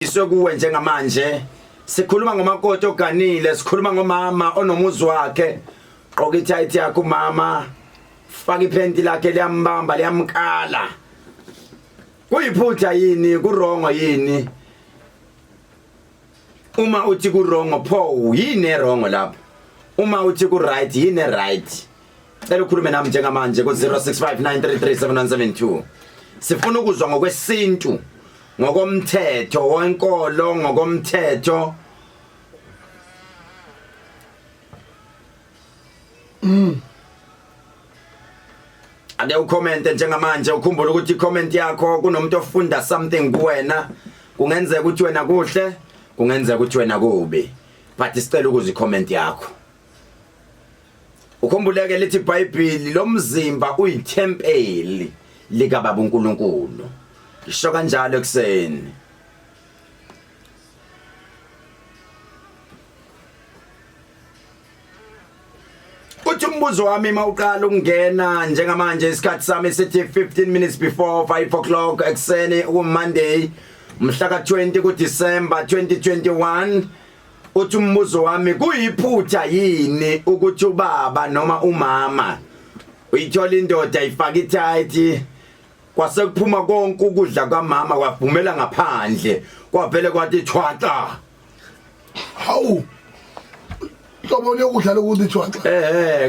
Iswe kuwe njengamanje sikhuluma ngomakoti oganile, sikhuluma ngomama onomuzi wakhe. Gqoka ithayithi yakho umama, faka iphenti lakhe liyambamba liyamkala. Kuyiphutha yini, kurongo yini? Uma uthi kurongo pho yini erongo lapho? Uma uthi ku right yini right? Cela ukhulume nami njengamanje ku 0659337172. Sifuna ukuzwa ngokwesintu, ngokomthetho wenkolo, ngokomthetho. Ake ucommente njengamanje, ukhumbule ukuthi i-comment yakho kunomuntu ofunda something kuwena. Kungenzeka ukuthi wena kuhle, kungenzeka ukuthi wena kubi. But sicela ukuzwa i-comment yakho. Ukhumbuleke lithi iBhayibheli lomzimba uyithempeli lika Baba uNkulunkulu. Ngisho kanjalo ekseni. Uthi umbuzo wami mawuqala ukungena njengamanje, isikhathi sami sithi 15 minutes before 5 o'clock ekseni ku Monday mhla ka 20 ku December 2021. Uthi umbuzo wami, kuyiphutha yini ukuthi ubaba noma umama uyithola indoda ifaka ithayithi, kwase kuphuma konke ukudla kwamama kwavumela ngaphandle, kwavele kwathi thwaxa? Hawu, hlobo lokudla lokuthi thwaxa?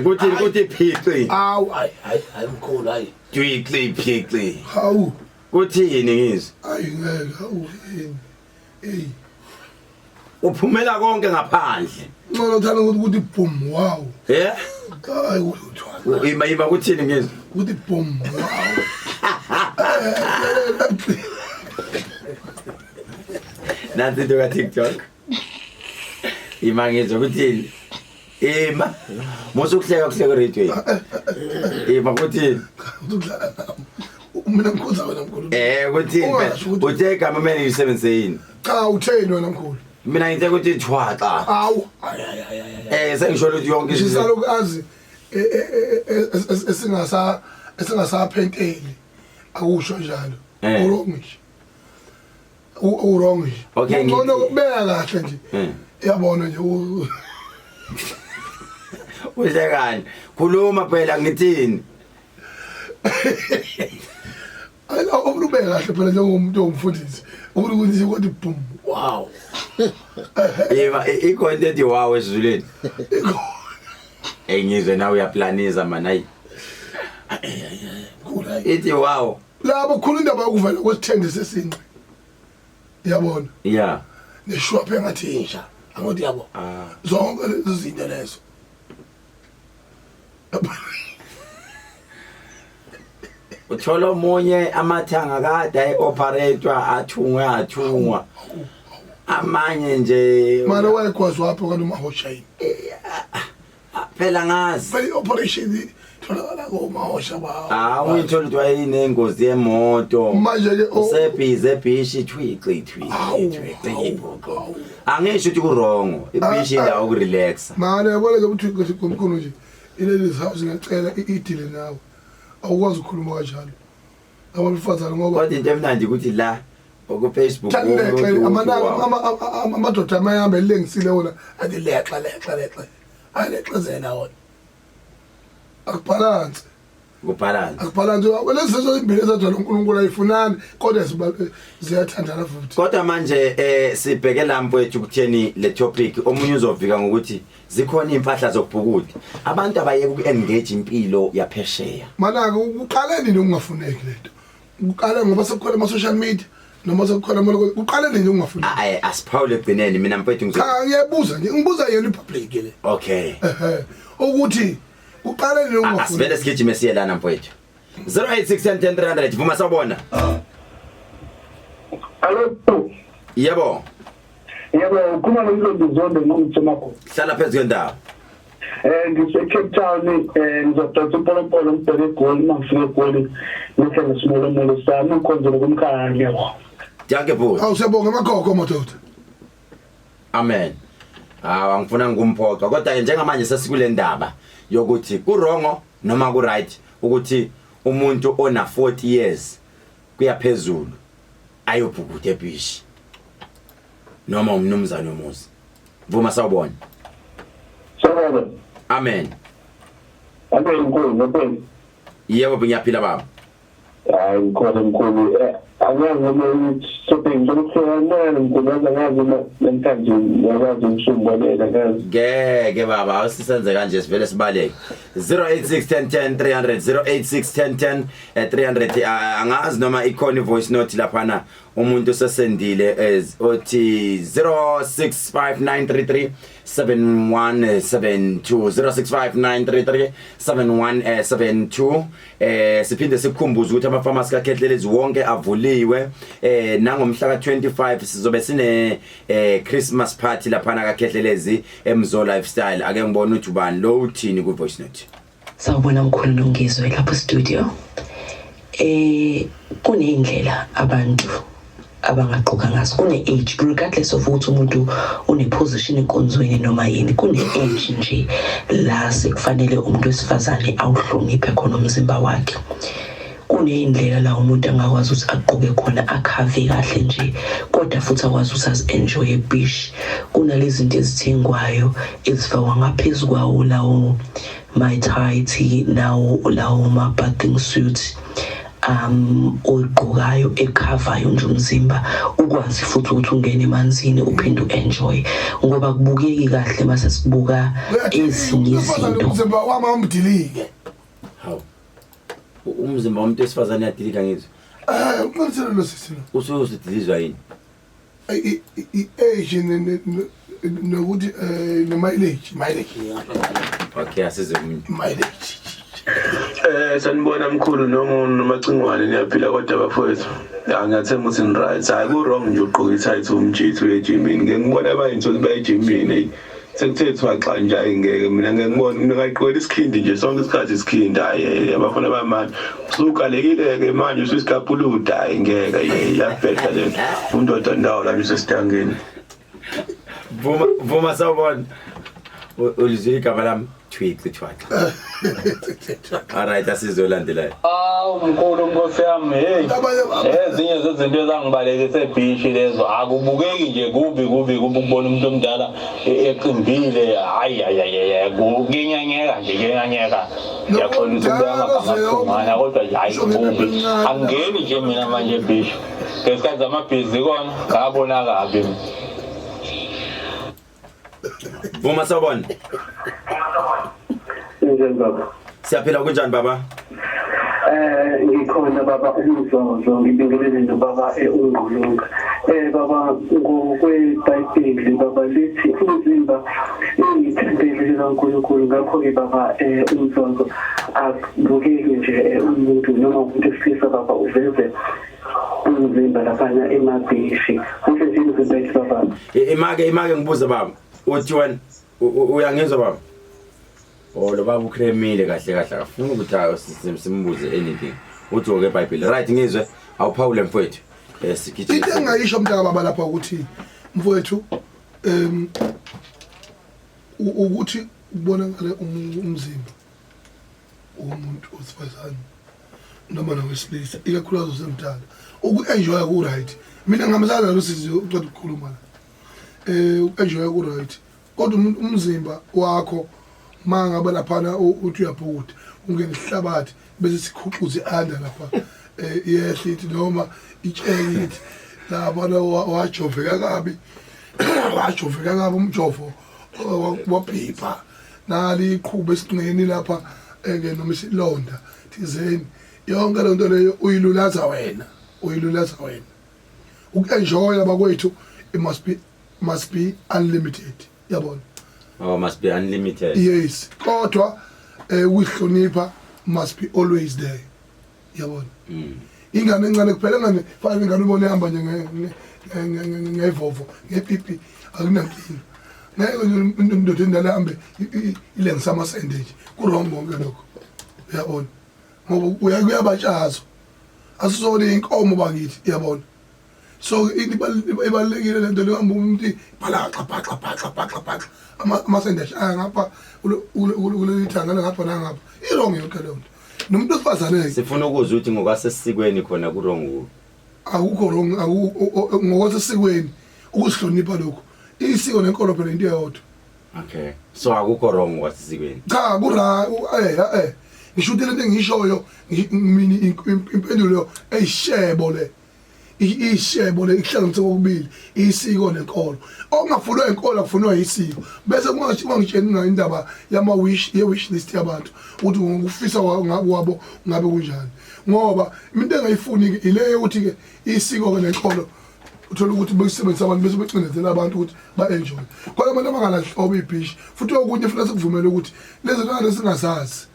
Kuthi phici. Awu, hayi hayi hayi mkhulu, hayi. Twiqi phici. Hawu. Kuthini ngizwe? Hayi ngeke, hawu yini, hey. Uphumela konke ngaphandle. Ngcono uthanda ukuthi boom wow. Hayi ukuthi thwaxa. Ima ima, kuthini ngizwe? Ukuthi boom wow. Nansi into ka TikTok. Ima ngizwe, kuthini? Ima musu kuhleka, kuhleka radio. Ima, kuthini? Udlala nami mina, ngikhuza wena mkhulu. Kuthini? Ungasho ukuthi- Uthe igama kumele ngisebenzise yini? Cha, utheni wena mkhulu? Mina ngithe ukuthi thwaxa. Awu, hayi hayi hayi hayi. Sengisho ukuthi yonke izinto Sisalukazi esingasaphenteli akusho njalo. Uwrong nje, uwrong nje. Okay, ngcono beka kahle nje. Yabona nje Uhlekani? Khuluma phela, ngithini? Ayi, umuntu ubeka kahle phela njengomuntu ongumfundisi ukuthi ukuthi boom wow. Yeba, ikhona into ethi wow esizulwini. Engizwe nawe uyaplaniza man, ayi. Mkhulu, hayi. Ithi wow. Labo khulu indaba yokuvela kwesithende sesinqe, yabona, neshwapha engathi inja, angithi yabo? Ah. Zonke lezi zinto lezo. Uthola omunye amathanga kade ayi-operatwa, athungwe, athungwa amanye nje. Mara wayegwazi wapho kanti umahosha yini? Phela ngazi. Phela i-operation itholakala komahosha ba. Ah, uyithola ukuthi wayeyinengozi yemoto. Manje ke usebhizi ebhishi, thwici thwici thwici ibhuqo. Angisho ukuthi kuwrong, ibhishi indawo yokurelaxa. Mara yabona nje ukuthi ngomkhulu nje i-ladies house, ngiyacela idile nawe, awukwazi ukukhuluma kanjalo ababifazane ngoba Kodwa into emnandi ukuthi la ku-Facebook Lexe wonke umuntu wow. Amadoda amayamba elengisile wona athi lexa lexa lexa, alexezela wona, akubhalansi. Kubhalansi. Akubhalansi. Lezi zinto ezimbili ezadalwa uNkulunkulu ayifunani, kodwa ziyathandana futhi. Kodwa manje sibheke la mfowethu kutheni le topic, omunye uzovika ngokuthi zikhona impahla zokubhukuda, abantu abayeke uku-engage impilo yaphesheya. Mana-ke kuqale nini ukungafuneki lento? Kuqale ngoba sekukhona ama-social media noma sekukhona kuqale nini ukungafuneki? Ayi, asiphawule ekugcineni mina mfowethu Cha, ngiyabuza nje, ngibuza yena ipublic le. Okay. Ehe, ukuthi kuqale nini ukungafuneki? Asivele sigijime siye lana mfowethu. 086 10 300, vuma, sawubona. Alo. Yebo. Yebo, ukhuluma noMlondi Zondo ngomthomako. Hlala phezu kwendawo. Ngise Cape Town, ngizodonsa impolopolo ngibheke eGoli, uma ngifika eGoli ngihle ngesimolomolo sami ngikhonzele kumkhaya, ngiyabonga. Dankie bhuti. Awu, siyabonga amagogo madoda. Amen. Hawu, angifuna ngikumphoqa, kodwa ke njengamanje sesikule ndaba yokuthi kuwrong noma ku right ukuthi umuntu ona 40 years kuyaphezulu ayobhukuda ebhishi. Noma umnumzane womuzi. Vuma sawubona. Sawubona. Amen. Amen mkhulu, mkhulu. Yebo ngiyaphila baba. Hayi mkhulu mkhulu. Angazi noma shopping ngizokuthenga mkhulu angazi namhlanje ngiyakwazi ukusumbonela ngazi. Ngeke baba awusisenze kanje sivele sibaleke. 086 10 10 300 086 10 10 300 angazi noma ikhona ivoice note laphana umuntu usesendile as othi 065933 7172 065933 7172. Siphinde sikukhumbuze ukuthi ama pharmacy kaKhehlelezi wonke avuliwe. Nangomhla ka25 sizobe sine Christmas party laphana kaKhehlelezi eMzo Lifestyle. Ake ngibone ukuthi ubani lo uthini ku voice note. Sawubona mkhulu Nongizwe lapho studio. Kuneyindlela abantu abangagqoka ngazo, kune age regardless of ukuthi umuntu une position enkonzweni noma yini, kune age nje la sekufanele umuntu wesifazane awuhloniphe khona umzimba wakhe. Kuneyindlela la umuntu angakwazi ukuthi agqoke khona akhave kahle nje, kodwa futhi akwazi ukuthi azi-enjoye beach. Kunalezi zinto ezithengwayo ezifakwa ngaphezu kwawo lawo my tight nawo lawo ma bathing suit oyigqokayo ekhavayo nje umzimba, ukwazi futhi ukuthi ungene emanzini uphinde uenjoy, ngoba kubukeki kahle mase sibuka ezinye izinto. Umzimba wami awumdilike. Hawu, umzimba womuntu wesifazane uyadilika ngizwe. Uqinisele lo sisi lo. Ususidilizwa yini? I-age nokuthi ne mileage mileage. Okay, asize umuntu. Mileage. Sanibona mkhulu noma nomacingwane, niyaphila kodwa bafowethu? Ngiyathemba ukuthi ni right. Hayi ku wrong nje ugqoka i-tight umjithu ejimini. Ngeke ngibone abanye ukuthi baye ejimini. Sekuthe thwaxa nje hayi ngeke mina ngeke ngibone mina ngayigqokela isikhindi nje sonke isikhathi isikhindi. Hayi abafana bamanje usugalekile ke manje usuyisikapuluda, hayi ngeke iyabheda lento. Undoda ndawo la usesidangeni. Vuma vuma sawubona. Ulizwile igama lami thwici thwaxa. Alright, asizolandelayo. Awu mkhulu nkosi yami, hey. Ezinye zezinto ezangibalekise ebhishi lezo, akubukeki nje kubi kubi kubi ukubona umuntu omdala eqimbile. Hayi hayi hayi, kuyenyanyeka nje, kuyenyanyeka. Ngiyaxolisa ukubeka amagama abuhlungwana, kodwa nje hayi kubi. Angingeni nje mina manje ebhishi. Ngesikhathi zamabhizi kona ngabona kabi. Vuma sawubona. Njani baba? Siyaphila, kunjani baba? Ngikhona baba uMzozo, ngibingelele nobaba uNgqulunga. Baba ngokweBhayibheli baba lithi umzimba uyithempeli likaNkulunkulu, ngakho-ke baba uMzozo akubukeki nje umuntu noma umuntu wesilisa baba uveze umzimba laphana emabhishi. Kuhle nje imizimba yethu baba. Imake ngibuze baba. Uthi wena uyangizwa baba? Oh lo baba ukremile kahle kahle, akafuni ukuthi simbuze anything. Uthi oke eBhayibheli. Right, ngizwe awuphawule mfowethu. Sigijima. Into engayisho mntaka baba lapha ukuthi mfowethu ukuthi kubonakale umzimba womuntu wesifazane noma nowesilisa ikakhulukazi osemdala, uku-enjoya ku-right. Mina ngamsana lo sisi uceda ukukhuluma la. Uku-enjoya ku-right, kodwa umzimba wakho ma ngabe laphana uthi uyabhukuda ungena isihlabathi bese sikhuxuza i-under lapha, iyehla ithi noma itsheke ithi laphana wajoveka kabi, wajoveka kabi umjovo wabhibha nali iqhuba esinqeni lapha ke noma isilonda thizeni. Yonke lento leyo uyilulaza wena, uyilulaza wena. Uku-enjoya bakwethu it must be unlimited, yabona. Oh, must be unlimited. Yes, kodwa ukuhlonipha must be always there, yabona. Ingane encane kuphela, ingane fana ingane ubone ihamba nje ngevovo ngepipi, akunankinga. Ngeke nje indoda endala ihambe ilengisa amasende nje, ku wrong konke lokho, uyabona, ngoba kuyabatshazwa. Asizona inkomo bakithi, yabona. So ibalulekile lento leyo, hamba umuntu bhalaxa bhaxa bhaxa bhaxa bhaxa amasende ashaya ngapha kuleli thanga ngapha nangapha, i-wrong yonke leyo nto. Nomuntu wesifazane sifuna ukuzwa ukuthi ngokwasesikweni khona ku wrong kuphi. Akukho wrong, ngokwasesikweni. Ukusihlonipha lokho, isiko nenkolo phela into eyodwa. Okay, so akukho wrong kwasesikweni? Cha, kura ngisho ukuthi lento engishoyo mina impendulo eyishebo le, ishebo le ihlanganise kokubili isiko nenkolo. Okungafunwa inkolo akufunwa isiko, bese kungangitsheni ngayo indaba yama wish, ye wish list yabantu, ukuthi ngokufisa kwabo ngabe kunjani, ngoba into engayifuni ke ile yokuthi ke isiko ke nenkolo uthola ukuthi besebenzisa abantu bese becindezela abantu ukuthi ba-enjoy. Kodwa abantu abangalahlobo ibhishi futhi okunye futhi sikuvumele ukuthi lezi nto singazazi,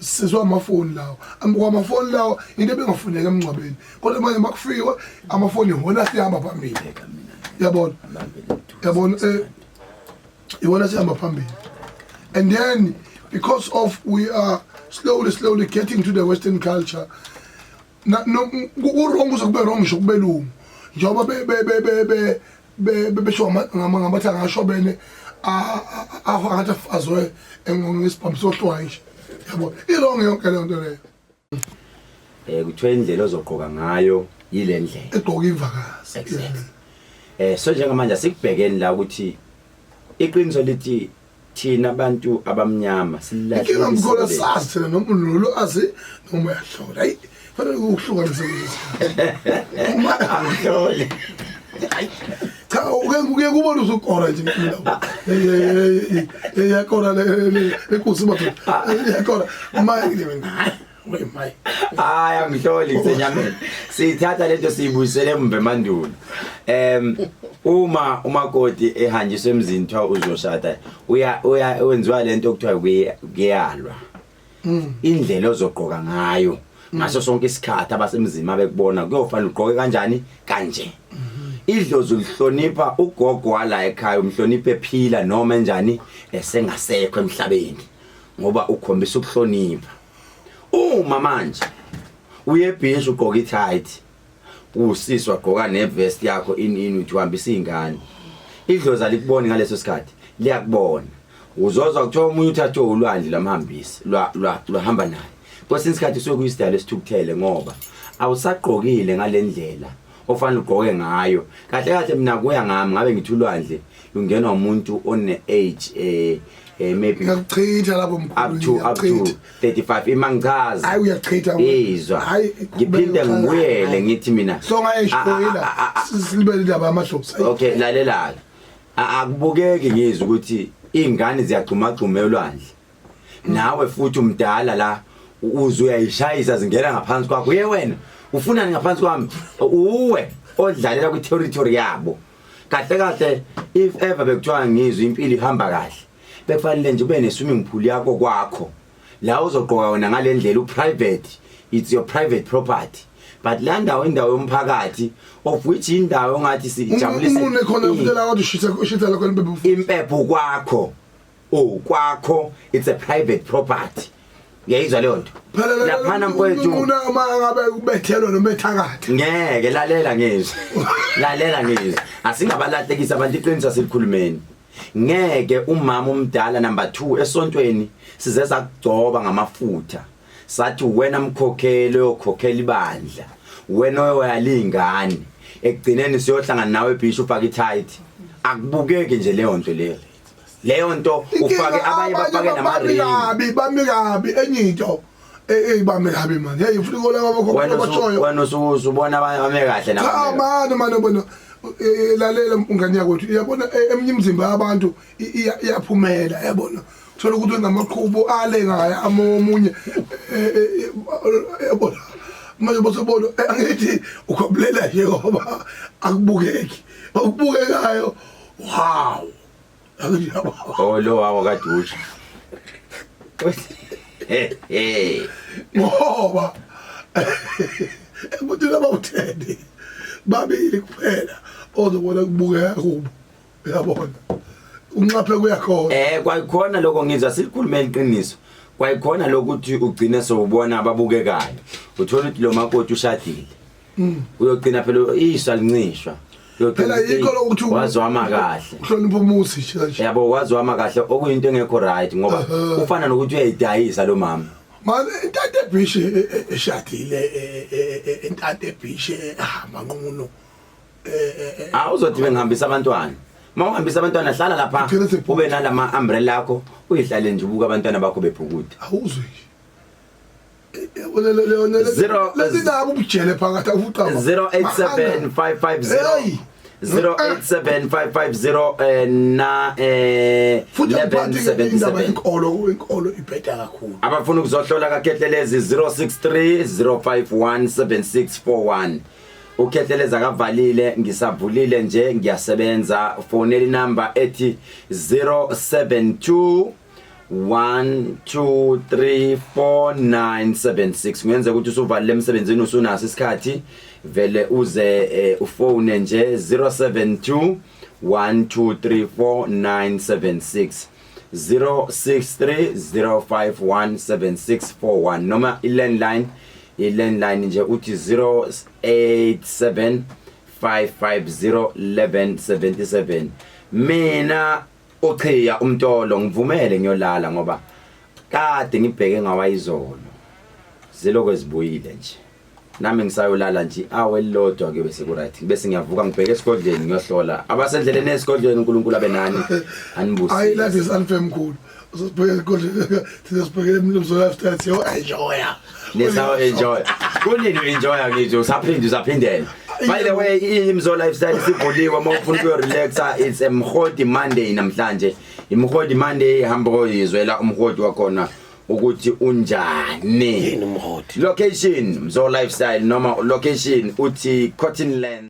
sizwa amafoni lawo, kwamafoni lawo into ebengafuneka emngcwabeni, kodwa manje makufikwe amafoni iwona sihamba phambili, yabona, yabona, iwona sihamba phambili. And then because of we are slowly slowly getting to the western culture na no ku-wrong, kuze kube wrong ngisho kubelungu, njengoba be be be be be be besho ngamathanga ashobene angathi afazwe ngesibhamu sohlwayi nje, yabo, i-wrong yonke leyo nto leyo. Kuthiwa indlela ozogqoka ngayo yile ndlela egqoka imvakazi. Exactly. So njengamanje asikubhekeni la ukuthi iqiniso lithi thina abantu abamnyama silahle Inkinga mkhona, sazi thina noma lolo azi noma uyahlola, hayi, fanele ukuhlukanise kulesi sikhathi uma Angihloli. Cha, uke kubona usukora nje mina, yakora le lenkosi madoda, yakora maye mina, we maye. Hayi, angihloli kusenyameni. Siyithatha lento siyibuyisele emva emandulo. Uma umakoti ehanjiswa emzini, kuthiwa uzoshada, uya wenziwa lento okuthiwa kuyalwa. Indlela ozogqoka ngayo ngaso sonke isikhathi abasemzini mabekubona kuyofanele ugqoke kanjani kanje. Idlozi ulihlonipha ugogo wala ekhaya, umhloniphe ephila noma enjani esengasekho emhlabeni, ngoba ukhombisa ukuhlonipha. Uma manje uye ebhishi ugqoka i-tight, usisi wagqoka nevest yakho ini uthi uhambisa izingane, idlozi alikuboni ngaleso sikhathi, liyakubona. Uzozwa kuthiwa omunye uthathwe ulwandle lamhambisa, lwahamba naye. Kwesinye isikhathi kusuke kuyisidalo esithukuthele ngoba awusagqokile ngale ndlela ofanele ugqoke ngayo. Kahle kahle mina kuya ngami ngabe ngithi ulwandle lungenwa umuntu one age maybe Ngiyakuchitha lapho up to mkhulu. up to 35, ima ngichaza. Hayi, uyachitha. Izwa. Hayi, ngiphinde ngibuyele ngithi mina So ngayishoyila silibele indaba yamadlozi. Okay, lalela, akubukeki ngizwe ukuthi ingane ziyagxuma gxuma elwandle, nawe futhi umdala la uze uyayishayisa, zingena ngaphansi kwakho, uye wena ufunani ngaphansi kwami, uwe odlalela kwi territory yabo. Kahle kahle, if ever bekuthiwa ngizwe impilo ihamba kahle, bekufanele nje ube ne swimming pool yakho kwakho la uzogqoka wena ngalendlela uprivate, it's your private property, but la ndawo indawo yomphakathi, of which indawo ongathi sijabulise. Umuntu khona futhi la kodwa ushitha ushitha la khona bebe. Impepho kwakho, oh, kwakho, it's a private property, uyayizwa leyo nto? Phela Laphana mfowethu. Una uma ngabe ubethelwa noma ethakatha. Ngeke, lalela ngizwe, lalela ngizwe, asingabalahlekisa abantu, iqiniso asilikhulumeni. Ngeke umama omdala, number 2, esontweni size sakugcoba ngamafutha, sathi wena mkhokheli oyokhokhela ibandla, wena oyoyala ingane, ekugcineni siyohlangana nawe ebhishi ufake i-tight. Akubukeki nje leyo nto leyo, leyo nto ufake abanye bafake nama-ring. Kabi, bami kabi, enye into eyibame kabi man, hey, futhi kola Wena abakho. Wena usubona abanye bame kahle Cha. nabanye. Mani bona, lalela ungane yakwethu, uyabona, eminye imizimba yabantu iyaphumela, yabona, uthola ukuthi unamaqhubu alengayo omunye, yabona, manje bosebona angithi ukhobulela nje ngoba akubukeki okubukekayo, wow, angithi yabo. Oh, lo wawo kade usho. Hey. Ngoba emuntwini abawuthende babili kuphela ozobona kubukeka kubo, uyabona, unxaphe kuyakhona. Kwayikhona lokho ngizwa silikhulumela iqiniso. Kwayikhona lokuthi ugcine sowubona ababukekayo. Uthola ukuthi lo makoti ushadile. Uyogcina phela iswa lincishwa. Phela yikho lokuthi wazwama kahle. Uhlonipha umuzi nje kanje. Yabo, wazwama kahle, okuyinto engekho right ngoba ufana nokuthi uyayidayisa lo mama. Man, intate ebhishi eshadile, intate ebhishi ehamba nqunu. Awuzothi bengihambisa abantwana. Uma uhambisa abantwana hlala lapha Ugcine sebhukuda. ube nalama umbrella akho uyihlale nje ubuka abantwana bakho bebhukuda. Awuzwe nje. Lezinabo ubujele phakathi avuqaba. 087550 Hey! 087550 na Futhi angiphathi indaba 1177 yenkolo, inkolo ibheda kakhulu. Abafuna ukuzohlola kaKhehlelezi 063 051 7641. uKhehlelezi akavalile, ngisavulile nje ngiyasebenza. Fonela inamba ethi 072 1 2 3 4 9 7 6. Kungenzeka ukuthi usuvalile emsebenzini, usunaso isikhathi, vele uze ufone nje 072 1 2 3 4 9 7 6, 0630517641, noma i-landline, i-landline nje uthi 087 550 1177. Mina uchiya umtolo, ngivumele ngiyolala ngoba kade ngibheke ngawayizolo, ziloko ezibuyile nje. Nami ngisayolala nje awe elilodwa ke, bese ku right, bese ngiyavuka ngibheke esigodlweni ngiyohlola abasendleleni esigodlweni. uNkulunkulu abe nani. Hayi, life Anibusise. is unfair, mkhulu. Uzosibheka esigodlweni, thina sibheke emlomzo lifestyle, siyo enjoya. Nisaw enjoy kunini, enjoy ngithi usaphinda usaphindela. By the way, iMzo Lifestyle sivuliwe uma ufuna ukuyo relaxa. It's a Mhodi Monday namhlanje, iMhodi Monday, hamba oyizwela umhodi wakhona ukuthi unjani. Yini umhodi? Location Mzo Lifestyle, noma location uthi Cotton Land.